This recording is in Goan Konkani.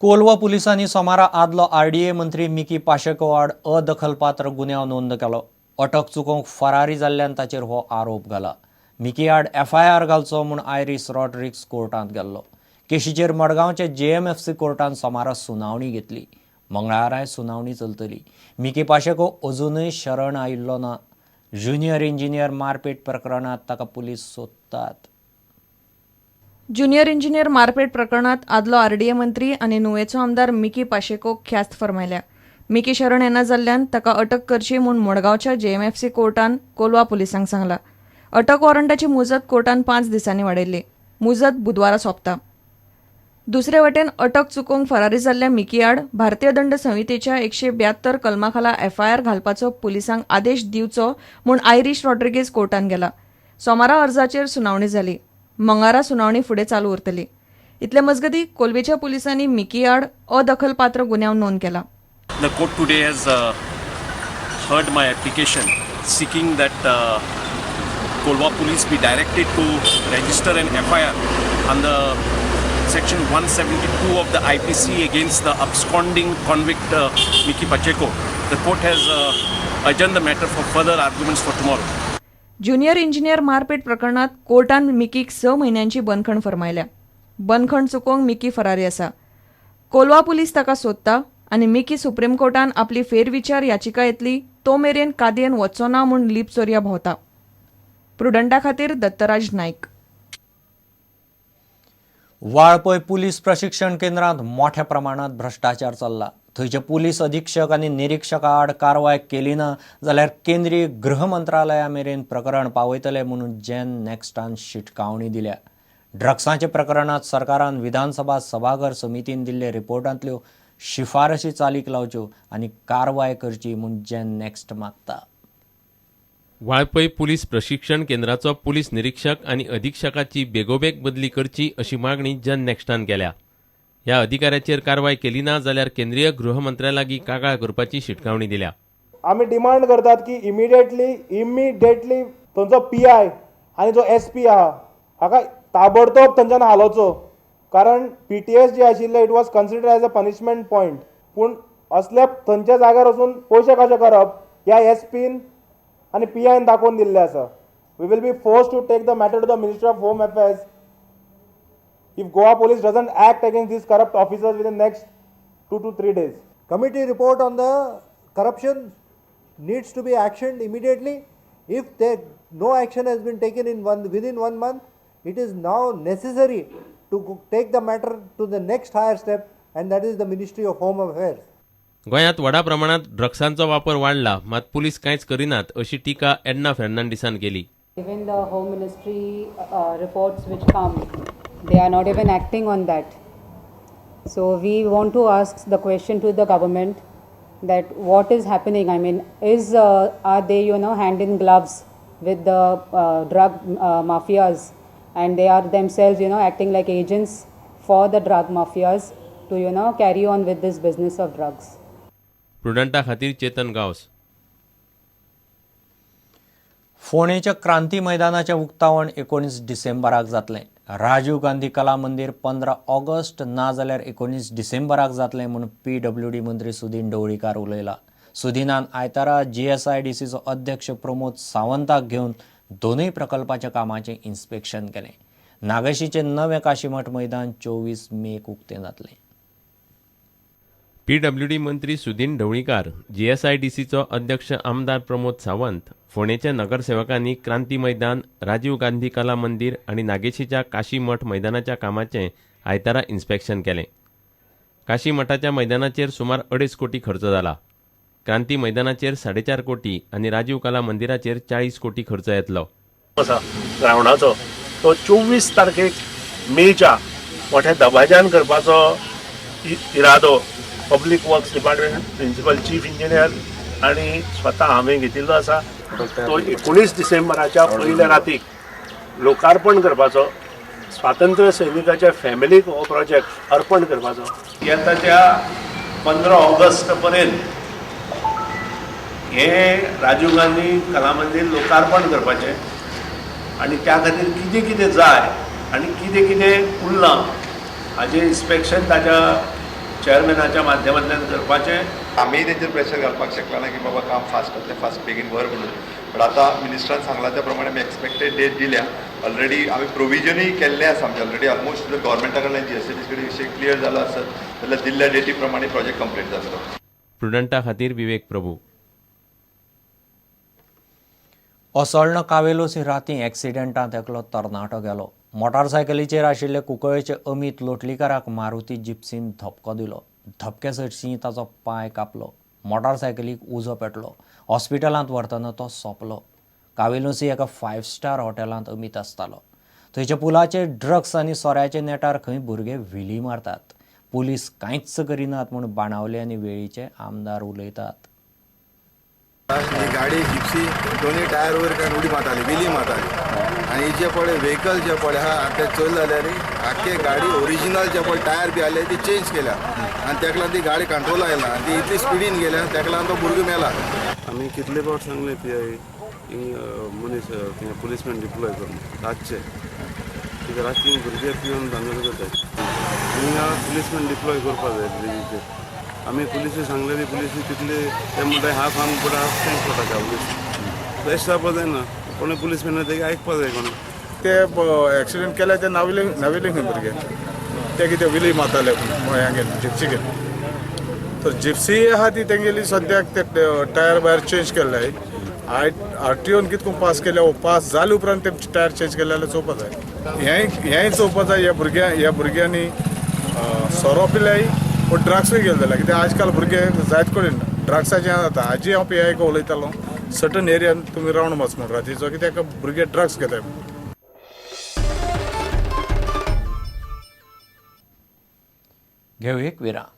कोलवा पुलिसांनी सोमारा आदलो आरडीए मंत्री मिकी पाशेको आड अदखलपात्र गुन्यांव नोंद केलो. अटक चुकोवंक फरारी जाल्ल्यान ताचेर हो आरोप घाला. मिकी आड एफआयआर घालचो म्हूण आयरीस रॉड्रिग्स कोर्टांत गेल्लो. केशीचेर मडगांवचे जेएमएफसी कोर्टान सोमारा सुनावणी घेतली. मंगळाराय सुनावणी चलतली. मिकी पाशेको अजूनय शरण आयिल्लो ना. ज्युनियर इंजिनियर मारपेट प्रकरणांत ताका पुलीस सोदतात. ज्युनियर इंजिनियर मारपेट प्रकरणात आदलो आरडीए मंत्री आनी नुवेचो आमदार मिकी पाशेकोक ख्यास्त फर्मायल्या. मिकी शरण येना जाल्ल्यान ताका अटक करची म्हूण मडगांवच्या जेएमएफसी कोर्टान कोलवा पुलिसांक सांगला. अटक वॉरंटाची मुजत कोर्टान 5 दिसांनी वाडयल्ली. मुजत बुधवारा सोंपता. दुसरे वटेन अटक चुकोवंक फरारी जाल्ल्या मिकी आड भारतीय दंड संहितेच्या 172 कलमाखाला एफआयआर घालपाचो पुलिसांक आदेश दिवचो म्हूण आयरीश रॉड्रिगेज कोर्टान गेला. सोमारा अर्जाचेर सुनावणी जाली. मंगळारा सुनावणी फुडें चालू उरतली. इतले मजगतीं कोलवेच्या पुलिसांनी मिकी आड अदखलपात्र गुन्यांव नोंद केला. The court today has heard my application seeking that Kolwa police be directed to register an FIR under section 172 of the IPC against the absconding convict Mickey Pacheco. The court has adjourned the matter for further arguments for tomorrow. Junior engineer मारपेट प्रकरणात कोर्टान मिकीक 6 म्हयन्यांची बंदखण फर्मायल्या. बंदखण चुकोवंक मिकी फरारी आसा. कोलवा पुलीस ताका सोदता आनी मिकी सुप्रीम कोर्टान आपली फेरविचार याचिका येतली तो मेरेन कादयेन वच्चो ना म्हूण लिपचोरया भोंवता. प्रुडंटा खातीर दत्तराज नायक. वाळपय पुलीस प्रशिक्षण केंद्रांत मोठ्या प्रमाणात भ्रश्टाचार चल्ला. थंयचे पुलीस अधीक्षक आनी निरीक्षका आड कारवाय केली ना जाल्यार केंद्रीय गृह मंत्रालया मेरेन प्रकरण पावयतले म्हणून जेन नेक्स्टान शिटकावणी दिल्या. ड्रग्सांच्या प्रकरणांत सरकारान विधानसभा सभाघर समितीन दिल्ले रिपोर्टांतल्यो शिफारशी चालीक लावच्यो आनी कारवाय करची म्हूण जेन नेक्स्ट मागता. वाळपय पुलीस प्रशिक्षण केंद्राचो पुलीस निरीक्षक आनी अधीक्षकाची बेगोबेग बदली करची अशी मागणी जन नेक्स्टान केल्या. ह्या अधिकाऱ्याचेर कारवाय केली ना जाल्यार केंद्रीय गृह मंत्र्यालागीं कागाळ करपाची शिटकावणी दिल्या. आमी डिमांड करतात की इमिडिएटली इमिडिएटली थंयचो पीआय आनी जो एसपी आहा हाका ताबडतोब थंयच्यान हालोवचो, कारण पीटीएस जे आशिल्ले, it was considered as a punishment point, पूण असल्या थंयच्या जाग्यार वचून पयशे कशे करप ह्या एसपीन आनी पीआयन दाखोवन दिल्लें आसा. We will be forced to take the matter to the Ministry of Home Affairs if Goa Police doesn't act against these corrupt officers within next 2 to 3 days. Committee report on the corruption needs to be actioned immediately. If there no action has been taken in one within one month, it is now necessary to take the matter to the next higher step, and that is the Ministry of Home Affairs. गोंयांत व्हडा प्रमाणात ड्रग्सांचो वापर वाडला, मात पुलीस कांयच करिनात अशी टिका एडना फेर्नांडीसान केली. Even the Home Ministry reports which come, they are not even acting on that. So we want to ask the question to the government that what is happening? I mean, is are they hand in gloves with the drug mafias, and they are themselves acting like agents for the drug mafias to carry on with this business of drugs? प्रुडंटा खातीर चेतन गांवस. फोंडेच्या क्रांती मैदानाचें उक्तावण 19 डिसेंबराक जातलें. राजीव गांधी कला मंदीर 15 ऑगस्ट ना जाल्यार 19 डिसेंबराक जातलें म्हूण पीडब्ल्यूडी मंत्री सुदीन ढवळीकार उलयला. सुदीनान आयतारा जीएसआयडीसीचो अध्यक्ष प्रमोद सावंताक घेवन दोनूय प्रकल्पाच्या कामाचें इन्स्पेक्शन केलें. नागेशीचें नवें काशीमठ मैदान 24 मेक उक्तें जातलें. पीडब्ल्यूडी मंत्री सुदीन ढवळीकार, जीएसआयडीसीचो अध्यक्ष आमदार प्रमोद सावंत, फोंडेच्या नगरसेवकांनी क्रांती मैदान, राजीव गांधी कला मंदीर आनी नागेशीच्या काशी मठ मैदानाच्या कामाचें आयतारा इन्स्पेक्शन केलें. काशी मठाच्या मैदानाचेर सुमार 2.5 कोटी खर्च जाला. क्रांती मैदानाचेर 4.5 कोटी आनी राजीव कला मंदिराचेर 40 कोटी खर्च येतलो. आसा ग्रावंडाचो तो 24 तारखेक मेच्या मोठ्या दबाज्यान करपाचो इरादो Public Works Department, Principal Chief Engineer आनी स्वता हांवें घेतिल्लो आसा. तो 19 डिसेंबराच्या पयल्या रातीक लोकार्पण करपाचो, स्वातंत्र्य सैनिकाच्या फॅमिलीक हो प्रोजेक्ट अर्पण करपाचो. येताच्या 15 ऑगस्ट पर्यंत हे राजीव गांधी कला मंदीर लोकार्पण करपाचें आनी त्या खातीर कितें कितें जाय आनी कितें कितें उरलां हाजें इन्स्पेक्शन ताच्या चेअरमॅनाच्या माध्यमांतल्यान करपाचें. आमीय तेंचेर प्रेशर घालपाक शकला ना की बाबा काम फास्ट जातलें, फास्ट बेगीन व्हर म्हणून. बट आतां मिनिस्टरान सांगलां त्या प्रमाणे आमी एक्सपेक्टेड डेट दिल्या. ऑलरेडी आमी प्रोविजनूय केल्लें आसा आमचें ऑलरेडी ऑलमोस्ट. जर गव्हर्मेंटा कडल्यान जीएसआयडीसी कडेन विशय क्लियर जालो आसत जाल्यार दिल्ल्या डेटी प्रमाणे प्रोजेक्ट कंप्लीट जातलो. प्रुडंटा खातीर विवेक प्रभू. असोळणा कावेलोसी राती एक्सिडेंटांत एकलो तरणाटो गेलो. मोटारसायकलीचेर आशिल्ले कुंकळेचे अमित लोटलीकाराक मारुती जिप्सीन धपको दिलो. धपके सरशीं ताचो पांय कापलो. मोटारसायकलीक उजो पेटलो. हॉस्पिटलांत व्हरतना तो सोंपलो. कावेलोसी एका 5 स्टार हॉटेलांत अमित आसतालो. थंयच्या पुलाचेर ड्रग्स आनी सोऱ्याच्या नेटार खंय भुरगे व्हिली मारतात. पुलीस कांयच करिनात म्हूण बाणावले आनी वेळीचे आमदार उलयतात. ही गाडी जिप्सी दोनूय टायर वयर काडून उडी मारताली, विली मारताली. आनी जे पळय व्हेकल जे पळय आहा ते चोयले जाल्यार आख्खे गाडी ओरिजिनल जे पळय टायर बी आसले ती चेंज केल्या आनी तेका लागून ती गाडी कंट्रोल आयला आनी ती इतली स्पिडीन गेल्या तेका लागून तो भुरगो मेला. आमी कितले फावट सांगले पी I मनीस थिंगा पुलीसमॅन डिप्लॉय करून रातचे, कित्याक रातची भुरगे पिवन भांगर करतात. हिंगा पुलीसमॅन डिप्लॉय करपाक जाय ब्रिजीचेर. आमी पुलिसी सांगले ती पुलिसी तितले ते म्हणटा हाफ आम पडटा, हाफ thanks पडटा. पुलीस तशें जावपा जायना, कोणूय पुलीसमॅन ते आयकपा जाय कोण. ते एक्सिडेंट केले ते नावेली नावेली खंय भुरगे ते कितें विली मारताले हें जिप्सी घेवन. तर जिप्सी आहा ती तेंगेली सद्याक ते टायर भायर चेंज केल्ले. आर टी ओन कितको पास केल्या, पास जाले उपरांत ते टायर चेंज केले जाल्यार चोवपा जाय. हेंय चोवपा जाय. ह्या भुरग्यांनी सोरो पिल्याय पूण ड्रग्सूय गेले जाल्यार कित्याक आजकाल भुरगे जायत कडेन ड्रग्साचें जाता. आजी हांव पी I उलयतालो सर्टन एरियान तुमी रावंड वच म्हूण रातीचो, कित्याक भुरगे ड्रग्स घेताय. घेवं एक विराम.